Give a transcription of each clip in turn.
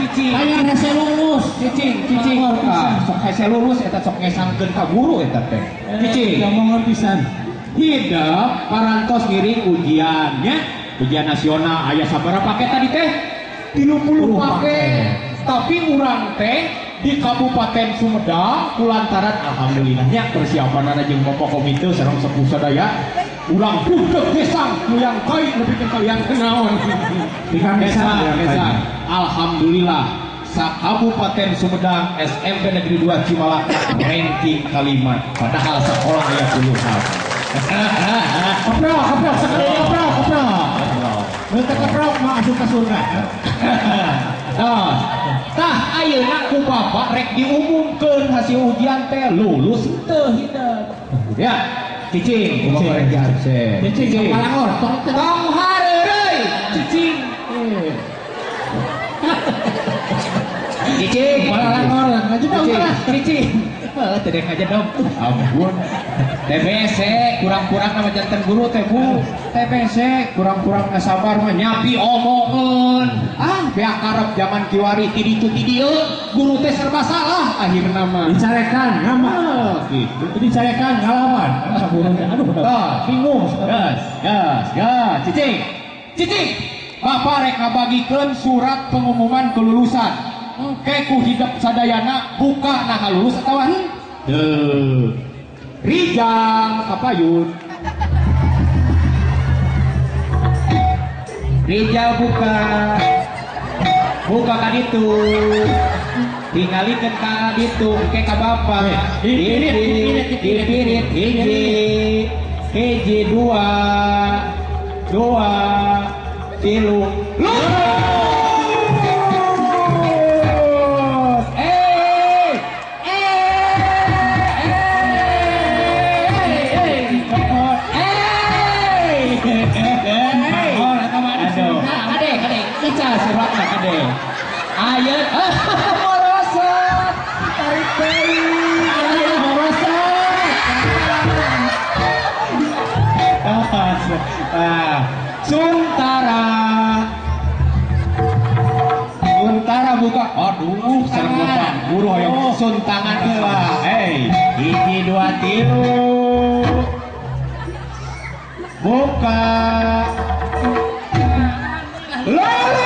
Cicing. Hayang hese lulus. Cicing, cicing. Sok hese lulus eta sok ngesangkeun ka guru eta teh. Cicing. Ngomongan pisan. Hidep parantos ngiring ujian nya. Ujian nasional aya sabaraha paket tadi teh? 30 paket. Tapi urang teh di Kabupaten Sumedang kulantaran alhamdulillahnya persiapanana jeung Bapak Komite sareng sepuh sadaya urang budak gesang kuyang kai nepikeun ka yang naon gesang. Alhamdulillah sa Kabupaten Sumedang SMP Negeri 2 Cimalaka ranking kelima padahal sekolah aya puluhan. Keprok, keprok, sekali keprok, keprok. Teu keprok mah asup ka surga. Tah, tah ayeuna ku bapak rek diumumkeun hasil ujian teh lulus teu hidep. Ya, cicing, kumaha rek diabsen. Cicing, palangor, tong tong hareureuy, cicing. Cicing, palangor, ngajedog lah. Cicing. Heuh, teu dek ngajedog. Ampun. TBC kurang-kurang nama janten guru teh Bu. TBC kurang-kurang sabar mah nyapi omongan. Ah, beak karep zaman kiwari ti ditu ti dieu, guru teh serba salah akhirna mah. Dicarekan ngama. Gitu. Dicarekan ngalaman. Aduh, bingung. Gas, gas, gas. Cicing. Cicing. Bapak rek ngabagikeun surat pengumuman kelulusan. Engke ku hidep sadayana buka nah lulus atawa henteu. Rijang kapayun. Rijal buka. Buka ka ditu. Tingalikeun ka ditu engke ka bapa. Dipirit, dipirit hiji. Hiji dua. Dua. Tilu. Lulus. Suratna kade. Ayeuna morosot tarik deui. Ayeuna morosot. Suntara. Suntara buka. Aduh, sareng bapak guru hoyong suntangan heula. Hei, hiji dua tilu. Buka. Lulus.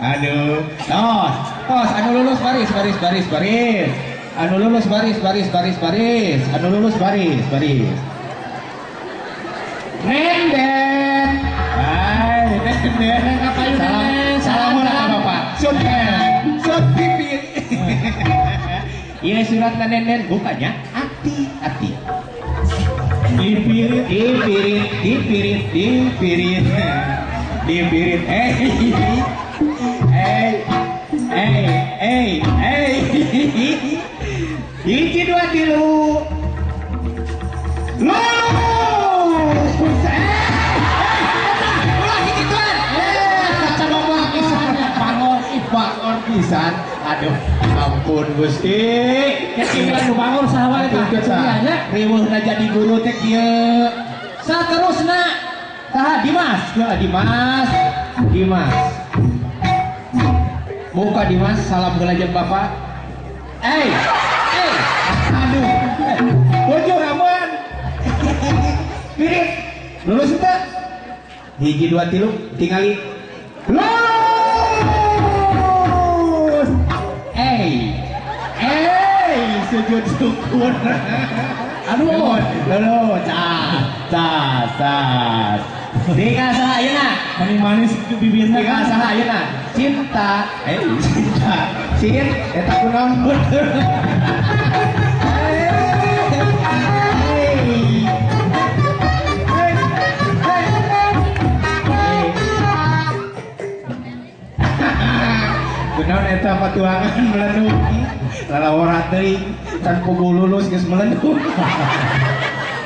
Aduh, tos, tos, anu lulus baris, baris, baris, baris. Anu lulus baris, baris, baris, baris. Anu lulus baris, baris. Nenden, hai, nenden. Salam, salam lah ka bapak. Sun, sun pipir. Iya surat nenden bukannya hati-hati. Dipirit, dipirit, dipirit, dipirit, dipirit. Hiji dua tilu. Lulus. Ulah hiji tuan. Bangor, bangor pisan. Aduh, ampun Gusti. Ketinggalan nu bangor saha wae tah. Riweuhna jadi guru teh kieu. Saterusna saha Dimas? Ya Dimas. Dimas. Muka Dimas, salam heula jeung bapak. Aduh. Bojor aman. Pirit. Lulus teu? Hiji dua tilu tingali. Lulus. Sujud syukur. Aduh, lulus. Tas, tas, tas. Tinggal saha ayeuna? Manis-manis itu bibirna. Tinggal saha ayeuna? Cinta. Cinta. Cin, eta kunaon bener. Kunaon eta patuangan melenung. Lalawara teuing can puguh lulus geus melenung.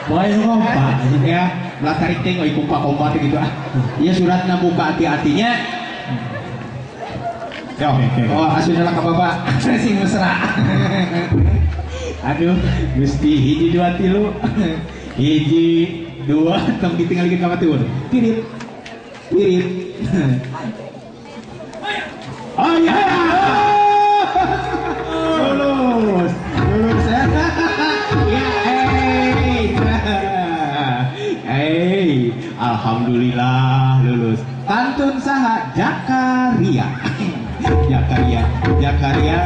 Bae ngompak ya, lah tarik teh euy kumpa-kumpa teh gitu ah. Ieu suratna buka hati-hatinya. Yo, oh asunna ka bapak sing mesra. Aduh, Gusti hiji dua tilu. Hiji 2, tong ditinggalikeun ka batur. Tirit. Tirit. Oh iya. Lulus. Lulus. Ya, hey. Alhamdulillah lulus. Pantun saha? Jakaria. Jakaria. Jakaria.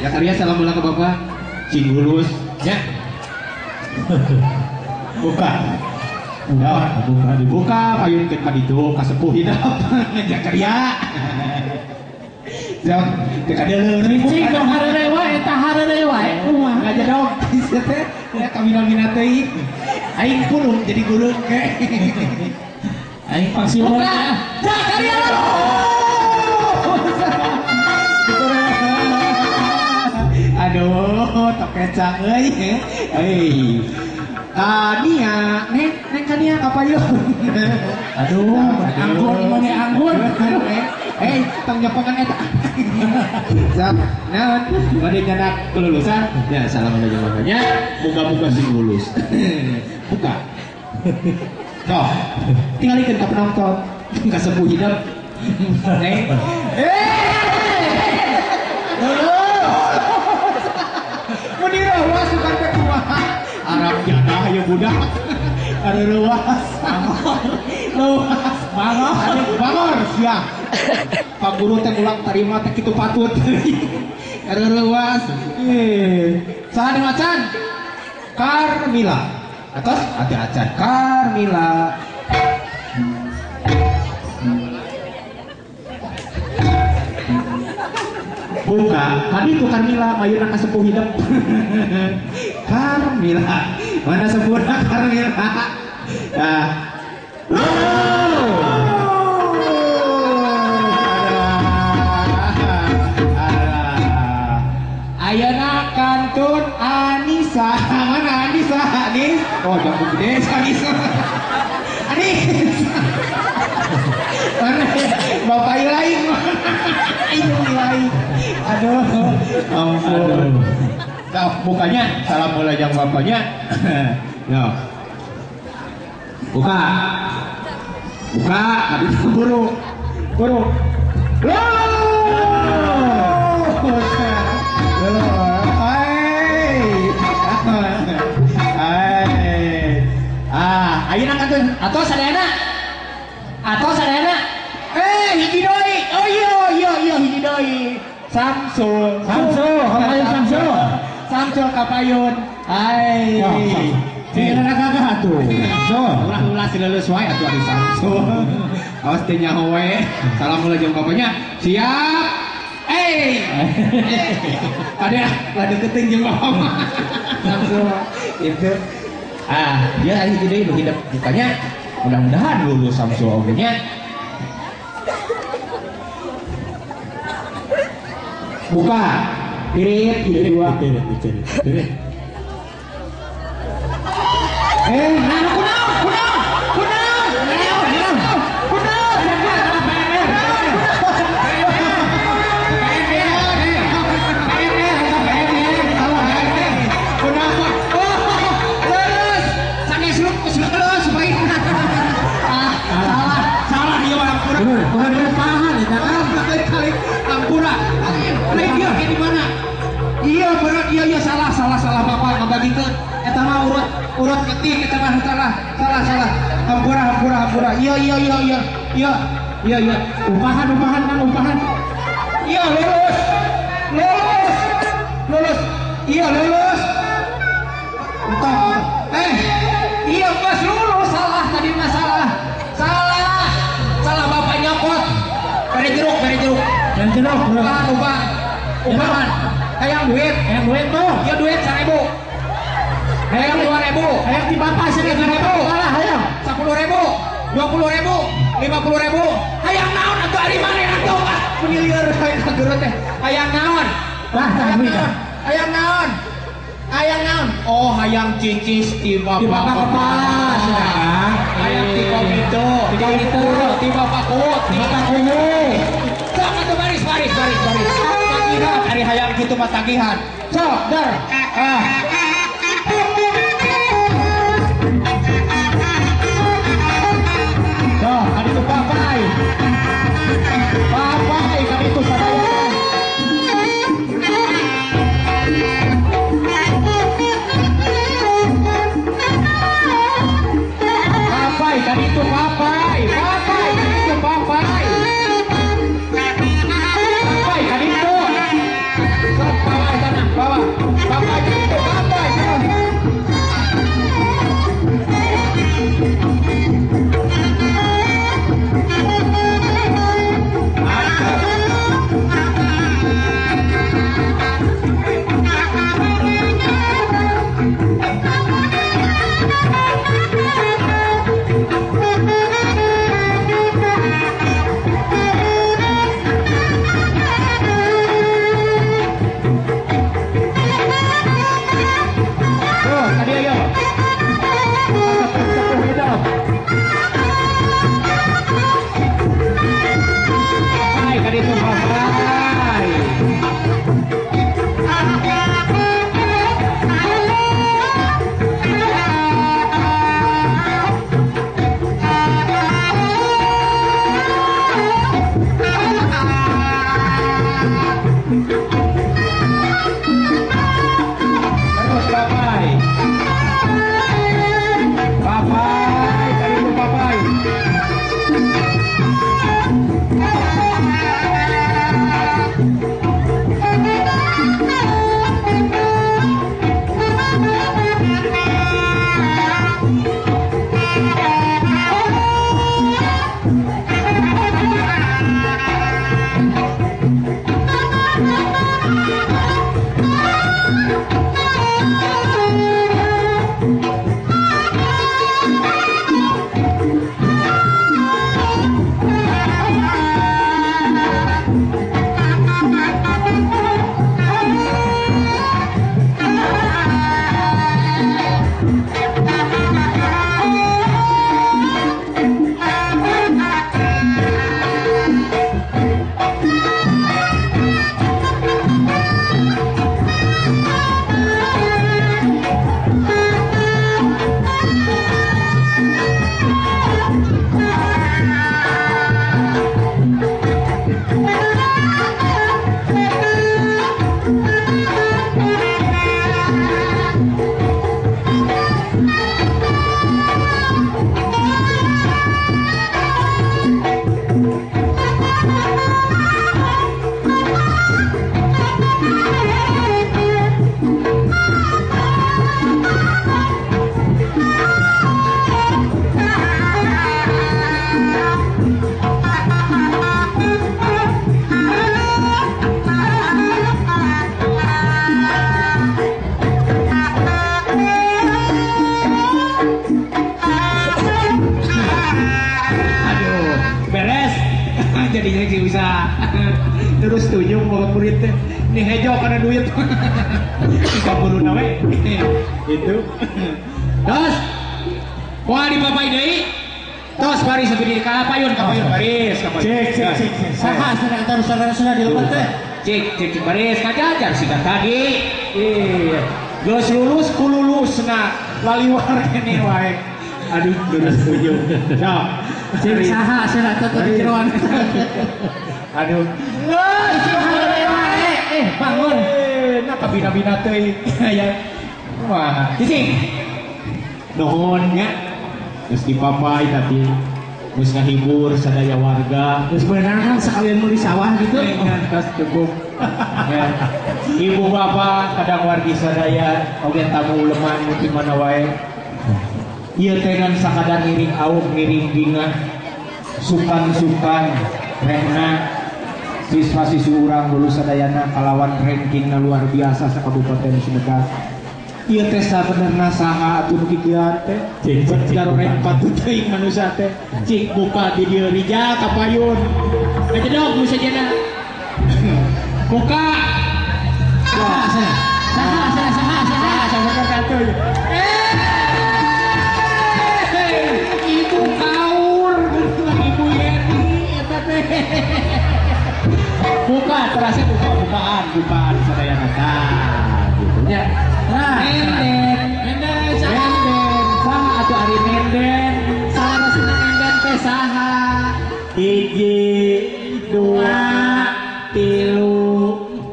Jakaria salam ulang ke bapak. Cing lulus. Ya. Buka. Ya, buka, dibuka payun ke kaditu kasepuh hidup. Jakaria. Jauh teu kadeuleu cing dong hareure wae eta hareure wae kumaha ngajedog teh ya kamina-mina teuing aing pulung jadi guru ke aing pangsiwon Jakaria lulus. Aduh tok kecang euy. Hei Kania, neng Kania kapayun. Aduh, anggur mana anggur. Eh, tong nyepongan eta. Sok, naon? Bade nyanak kelulusan? Ya, salam aja bapaknya. Moga-moga sing lulus. Buka. Sok, tingalikeun ka penonton. Ka sepuh hidup. Neng. Lulus. Mun direuwas sugan teh kumaha? Arab jadah ya budak. Ada luas. Luas. Bangor. Bangor sia. Pak guru teh ulang tarima teh kitu patut. Ada luas. Saha nu acan? Karmila. Atos ati acan Karmila. Buka, tadi itu Karmila, mayuna ka sepuh hidup. Karmila, mana sepuhna Karmila? Nah. Ayeuna kantun Anisa, mana Anisa? Anis, oh jambu gede Anisa. Anis. Mana bapak lain? Ibu lain. Aduh, ampun. Nah, bukanya, salam mulai yang bapaknya. Ya. Buka. Buka, habis buru. Buru. Lulus. Lulus. Hai. Hai. Ah, ayeuna kantun atos sadayana. Atos sadayana. Hiji deui. Oh iya iya iya hiji deui. Samsul. Samsul, kapayun Samsul. Samsul kapayun. Hai. Cing rada gagah atuh. Samsul. Ulah-ulah si lulus wae atuh ari Samsul. Awas teh nyaho we. Salam heula jeung bapaknya. Siap. Kade lah deketin jeung bapak mah. Samsul. Itu. Ah, dia ari hiji deui nu hidep bukanya. Mudah-mudahan lulus Samsul oge nya. Buka. Pirit, pirit dua. Pirit, pirit, pirit. Nah, kunaon, kunaon, kunaon, kunaon, kunaon, kunaon, lulus, sanes lulus, lulus, baik. Salah, salah dia orang kurang. Kurang bertahan, ya kan? Kali ampura. Lain dia di mana? Iya berat, iya iya salah salah salah bapak ngabagikeun. Eta mah urut urut ketik eta mah salah salah salah. Hampura hampura hampura. Iya iya iya iya iya iya iya. Upahan upahan kan upahan. Iya lulus lulus lulus. Iya lulus. Entah. Iya bos lulus salah tadi mah salah salah salah bapak nyokot. Beri jeruk beri jeruk. Beri jeruk. Upahan upahan upahan. Hayang duit, hayang duit tuh. Ya duit 1.000. Hayang 2.000. Hayang di bapak sini 3.000. Salah hayang. 10.000, 20.000, 50.000. Hayang naon atuh ari maneh atuh ah meuni lieur hayang kagero teh. Hayang naon? Lah tah duit. Hayang naon? Hayang naon? Oh, hayang cicis ti bapak. Ti bapak kepala cenah. Hayang ti komito, ti komito, ti bapak kuwu, ti bapak kuwu. Sok atuh baris baris baris baris. Kaki Ari hayang kitu mah tagihan. Sok dar. Ah. Sok ka ditu papai. Papai ka ditu sadaya. Papai ka ditu papai. Papai ka ditu papai. Papai ka ditu. Sok papai tanah bawa. Papai ka ditu papai. Jadinya bisa terus tunjuk bawa murid teh nih hejo karena duit 30 nawe itu terus wah di papai deui terus baris sampai di kapayun kapayun baris kapayun cek cek cek saha cenah eta saudara-saudara di leuweung teh cek cek cek baris kajajar siga tadi iya geus lulus kululusna laliwar keneh wae aduh terus tunjuk sok cek saha cenah eta teh jeroan. Aduh. Bangun. Nah kabina-bina teuing. Ya. Wah, cicing. Nuhun nya. Geus dipapai tadi. Geus ngahibur sadaya warga. Geus beunang kan sekalian meuli sawah gitu. Ngan tos cukup. Ya. Ibu bapak kadang wargi sadaya oge tamu uleman nu ti mana wae. Ieu teh ngan sakadar ngiring auk ngiring bingah sukan-sukan rehna siswa-siswi urang lulus sadayana kalawan rankingna luar biasa sakabupaten Sumedang. Ieu teh sabenerna saha atuh nu kikieuan teh? Cik garoreng patut teuing manusia teh. Cik buka di dieu Rijal kapayun. Ngajedog nu sejenna. Buka. Saha saha saha saha saha saha katuh. Ibu kaur, Ibu Yeni, eta teh. Buka terasa buka-bukaan, bukaan sadayana tah gitu nya. Nenden, nenden saha atuh ari nenden? Saha nenden teh saha? 1, 2, 3,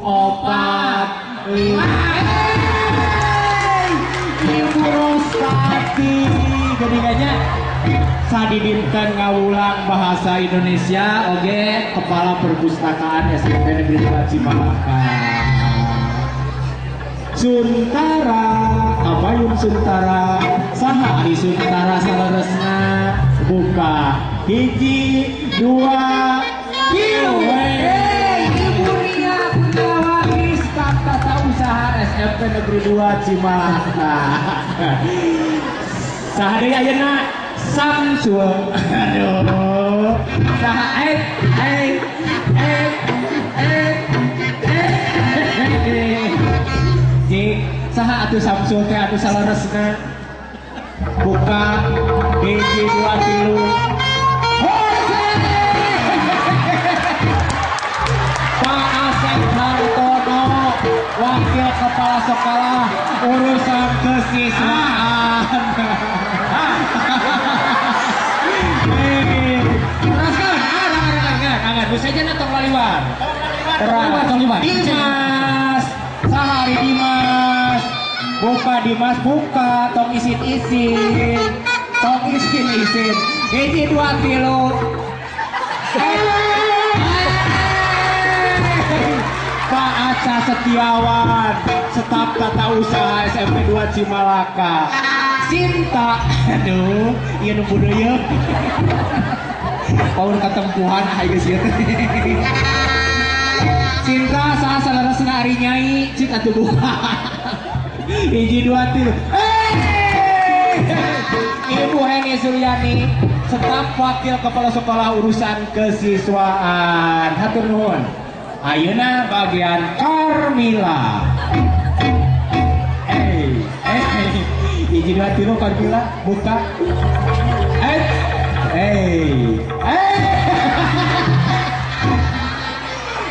4, 5. Ibu Rostati geuningannya sadidinten ngawulang bahasa Indonesia oge kepala perpustakaan SMP Negeri 2 Cimalaka. Suntara, Abayun Suntara, saha ari Suntara saleresna? Buka 1, 2, 3. Ibu Ria Kurniawati, staf tata usaha SMP Negeri 2 Cimalaka. Saha deui ayeuna? Samsul. Aduh. Saha Jik, saha atuh Samsul teh atuh saleresna? Buka 1, 2, 3. Pak Asep Hartono, wakil kepala sekolah urusan kesiswaan. Teraskan, angan, busanya tong laliwar. Terang, Dimas, sahari Dimas, buka Dimas, buka, tong isin-isin, tong isin-isin, 1, 2, 3. Pak Aca Setiawan, staf tata usaha SMP 2 Cimalaka. Sinta, aduh, ieu nu budaya. Paur katempuhan ai geus ieu teh. Sinta saha saleresna ari nyai, cik atuh buka. 1, 2, 3. Ibu Heni Suryani, staf wakil kepala sekolah urusan kesiswaan. Hatur nuhun. Ayeuna bagian Carmila. 1, 2, 3 Carmila buka.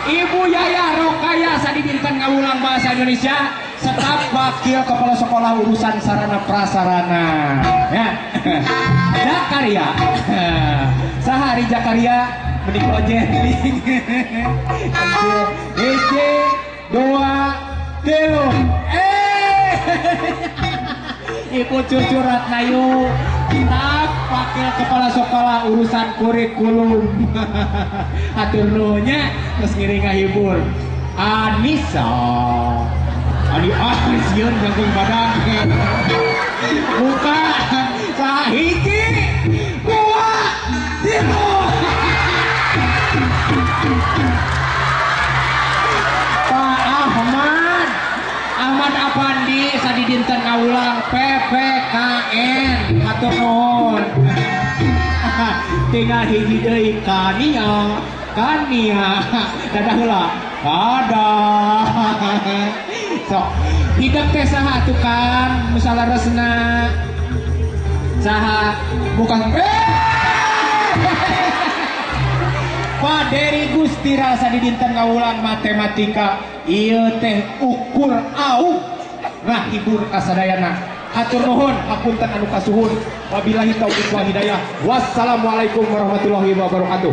Ibu Yaya Rokaya sadidinten ngawulang bahasa Indonesia, staf wakil kepala sekolah urusan sarana prasarana. Ya. Zakaria. Saha ari Zakaria menik ojek. 1, 2, 3. Ibu Cucu Ratnayu, staf wakil kepala sekolah urusan kurikulum. Hatur nuhun nya geus ngiring ngahibur. Anissa. Ani sieun gangguin badan. Buka 1, 2, 3. Pak Ahmad, Ahmad Apandi sadidinten ngawulang PPKN. Hatur nuhun. Tinggal hiji deui Kania, Kania. Dadah heula. Dadah. Sok, hidup teh saha atuh kan nu saleresna? Saha? Bukan Pak Dery Gustira sadidinten ngawulang matematika. Ieu teh ukur auk ngahibur kasadayana. Hatur nuhun, hapunten anu kasuhun. Wabillahi taufiq wal hidayah. Wassalamualaikum warahmatullahi wabarakatuh.